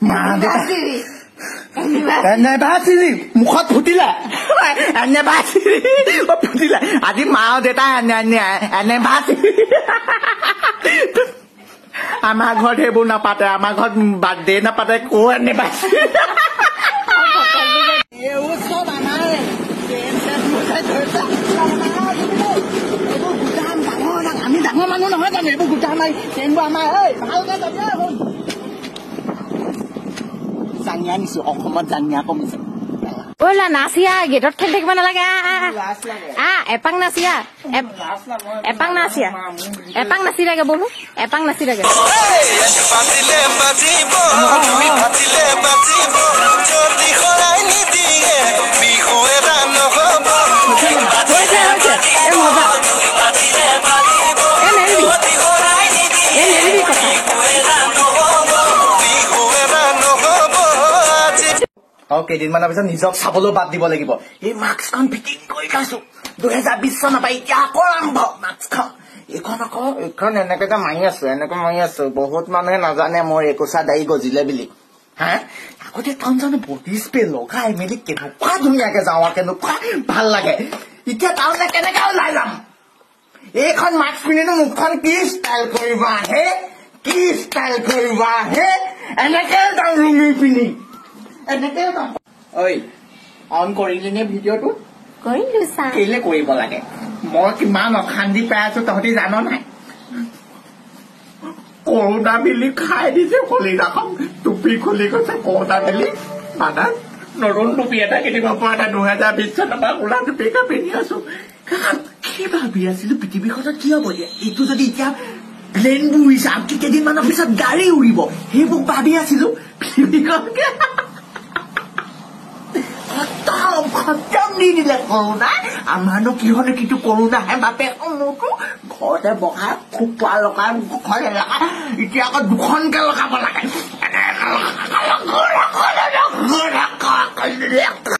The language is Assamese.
মা দেউতা এনিভাৰ্চাৰী মুখত ফুটিলে, এনিভাৰ্চাৰী ফুটিলে। আজি মা দেউতা এনিভাৰ্চাৰী। আমাৰ ঘৰত সেইবোৰ নাপাতে, আমাৰ ঘৰত বাৰ্থডে নাপাতে, কো এনিভাৰ্চাৰী। এইবোৰ চব আমাৰ এইবোৰ গোটাম ডাঙৰ, আমি ডাঙৰ মানুহ নহয় জানো? এইবোৰ গোটা আমাৰ ট্ৰেইনবোৰ আমাৰ। ঐ ভালকে যাবি। জাঙিয়া নিছো, অসমত জাঙিয়া কমিছে। ঐ ল'ৰা, নাচি আহ, গেটত খেলি থাকিব নালাগে। আহ, এপাক নাচি আহ, এপাক নাচি আহ, এপাক নাচি লাগে। বলো, এপাক নাচি লাগে। বাজিলে বাজিব, তুমি ফাটিলে বাজিব, যদি শৰাই নিদিয়ে বিহু এটা নহ'ব। হৈছে হৈছে, এই মজা। এই নেৰিবি, এই নেৰিবি কথা। বিহু এটা নহ'ব আজি। আৰু কেইদিনমানৰ পিছত নিজক চাবলৈ বাদ দিব লাগিব। এই মাস্কখন ফিটিং কৰি থৈছো 2020 চনৰ পৰা, এতিয়া আকৌ আৰম্ভ। মাস্কখন এইখন আকৌ এইখন এনেকে যে মাৰি আছো, এনেকে মাৰি আছো। বহুত মানুহে নাজানে মোৰ একোচা দাড়ি গজিলে বুলি। হা, আগতে তন জানো বডি স্প্ৰে লগাই মেলি কেনেকুৱা ধুনীয়াকে যাওঁ আৰু কেনেকুৱা ভাল লাগে। এতিয়া টাউনলে কেনেকে ওলাই যাম? এইখন মাস্ক পিন্ধিনো মুখখন কি ষ্টাইল কৰিবা হে, কি ষ্টাইল কৰিবা হে? এনেকে যাওঁ লুঙি পিন্ধি, এনেকে যাওঁ। ঐ, অন কৰিলি নে ভিডিঅ'টো? কৰিলো চা। কেলে কৰিব লাগে? মই কিমান অশান্তি পাই আছো তহঁতি জান নাই? কৰোণা বেলি খাই দিছে কলিজাখন, টুপি খুলি গৈছে। কৰোণা বেলি মানে নতুন টুপি এটা কিনিব পৰা নাই। 2020 চনৰ পৰা কোলা টুপি এটা পিন্ধি আছো। কি ভাবি আছিলো, পৃথিৱীখনত কি হ'ব এতিয়া? এইটো যদি এতিয়া প্লেনবোৰ উৰিছে, আনকি কেইদিনমানৰ পিছত গাড়ী উৰিব, সেইবোৰ ভাবি আছিলো। পৃথিৱীখন খতম, খতম দি দিলে কৰোণা। আমাৰনো কিহনো কিন্তু কৰোণাহে বাপেক মোৰতো ঘৰতে বহাই খোপা লগাই মুখত লগাই, এতিয়া আকৌ দুখনকে লগাব লাগে।